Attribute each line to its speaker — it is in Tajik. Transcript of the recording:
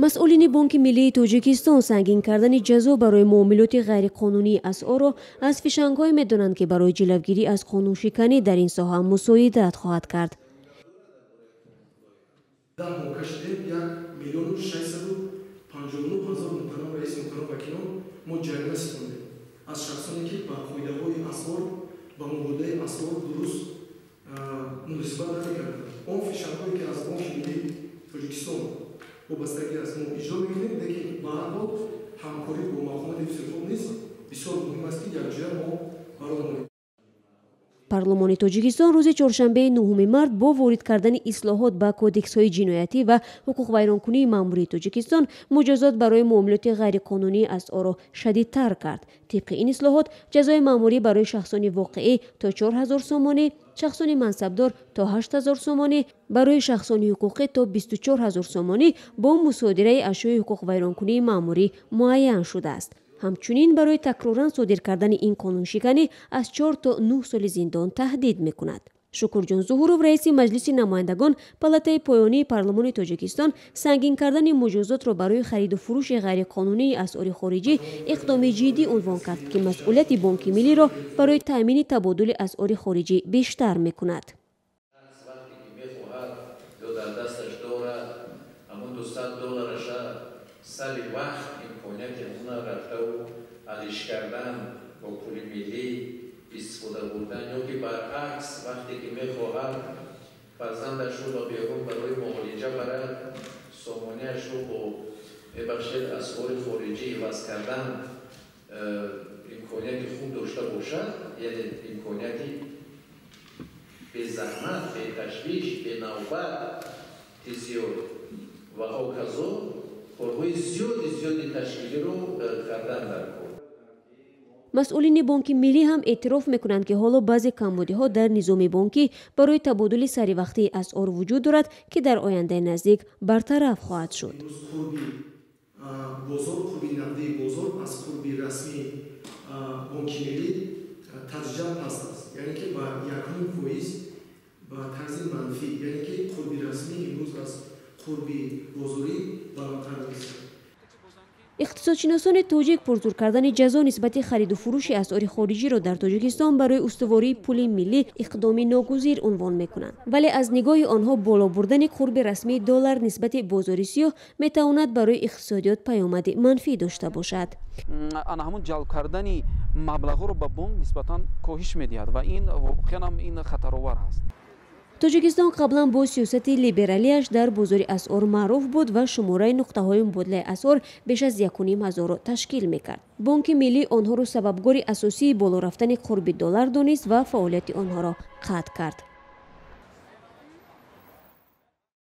Speaker 1: Масъулини Бонки миллии Тоҷикистон сангин кардани ҷазо барои муомилоти ғайриқонунии асъорро аз фишангҳое медонанд, ки барои ҷилавгирӣ аз қонуншиканӣ дар ин соҳа мусоидат хоҳад кард.
Speaker 2: 10 моҳ кашидем, 1 659 000, муҳтарам раис, муҳтарам вакилон, мо ҷарима ситондем аз шахсоне, ки ба қоидаҳои асъор, ба мубодилаи асъор дуруст муносибат намекарданд. Он фишангҳое, ки аз Бонки миллии Тоҷикистон вобастагӣ аст, мо иҷро мекунем, лекин ба ҳар ҳол ҳамкорӣ бо мақомоти ҳифзи низ бисёр муҳим аст, ки якҷоя мо барои монем.
Speaker 1: Парлумони Тоҷикистон рӯзи чоршанбеи 9 март бо ворид кардани ислоҳот ба кодексҳои ҷиноятӣ ва ҳуқуқвайронкунии маъмурии Тоҷикистон муҷозот барои муомилоти ғайриқонунии асъорро шадидтар кард. Тибқи ин ислоҳот, ҷазои маъмурӣ барои шахсони воқеӣ то 4000 сомонӣ, шахсони мансабдор то 8000 сомонӣ, барои шахсони ҳуқуқӣ то 24 000 сомонӣ бо мусодираи ашёи ҳуқуқвайронкунии маъмурӣ муайян шудааст. Ҳамчунин барои такроран содир кардани ин қонуншиканӣ аз 4 то 9 соли зиндон таҳдид мекунад. Шукурҷон Зуҳуров, раиси Маҷлиси намояндагон, палатаи поёнии парлумони Тоҷикистон, сангин кардани муҷозотро барои хариду фурӯши ғайриқонунии асъори хориҷӣ иқдоми ҷиддӣ унвон кард, ки масъулияти Бонки миллиро барои таъмини табодули асъори хориҷӣ бештар мекунад.
Speaker 3: Вақте ки мехоҳад ё дар дасташ дорад, ҳамон 200 доллараша сари вақт имконияти ҳамона рафтаву алиш кардан, бо пули миллӣ истифода бурдан, ё ки баръакс, вақте ки мехоҳад фарзандашро ба берун барои муолиҷа барад, сомониашро бо, мебахшед, асъори хориҷӣ иваз кардан имконияти хуб дошта бошад, яъне имконияти безаҳмат, беташвиш, бенавбати зиёд ва ҳоказо корҳои зиёди зиёди ташкилиро кардан дар кор.
Speaker 1: Масъулини Бонки миллӣ ҳам эътироф мекунанд, ки ҳоло баъзе камбудиҳо дар низоми бонкӣ барои табодули саривақтии асъор вуҷуд дорад, ки дар ояндаи наздик бартараф хоҳад шуд.
Speaker 2: Бозор, қурби нақдии бозор аз қурби расмии Бонки миллӣ тадриҷан паст аст, яъне ки ба 1,5% ба тарзи манфӣ, яъне ки қурби расмӣ имрӯз аз қурби бозорӣ баландтар меистад.
Speaker 1: Иқтисодшиносони тоҷик пурзур кардани ҷазо нисбати хариду фурӯши асъори хориҷиро дар Тоҷикистон барои устувории пули миллӣ иқдоми ногузир унвон мекунанд. Вале аз нигоҳи онҳо боло бурдани қурби расмии доллар нисбати бозори сиёҳ метавонад барои иқтисодиёт паёмади манфӣ дошта бошад.
Speaker 4: Ана ҳамун ҷалб кардани маблағҳоро ба бонк нисбатан коҳиш медиҳад ва ин воқеан ҳам ин хатаровар аст.
Speaker 1: Тоҷикистон қаблан бо сиёсати либералиаш дар бозори асъор маъруф буд ва шумораи нуқтаҳои мубодилаи асъор беш аз 1500-ро ташкил мекард. Бонки миллӣ онҳоро сабабгори асосии боло рафтани қурби доллар донист ва фаъолияти онҳоро қатъ кард.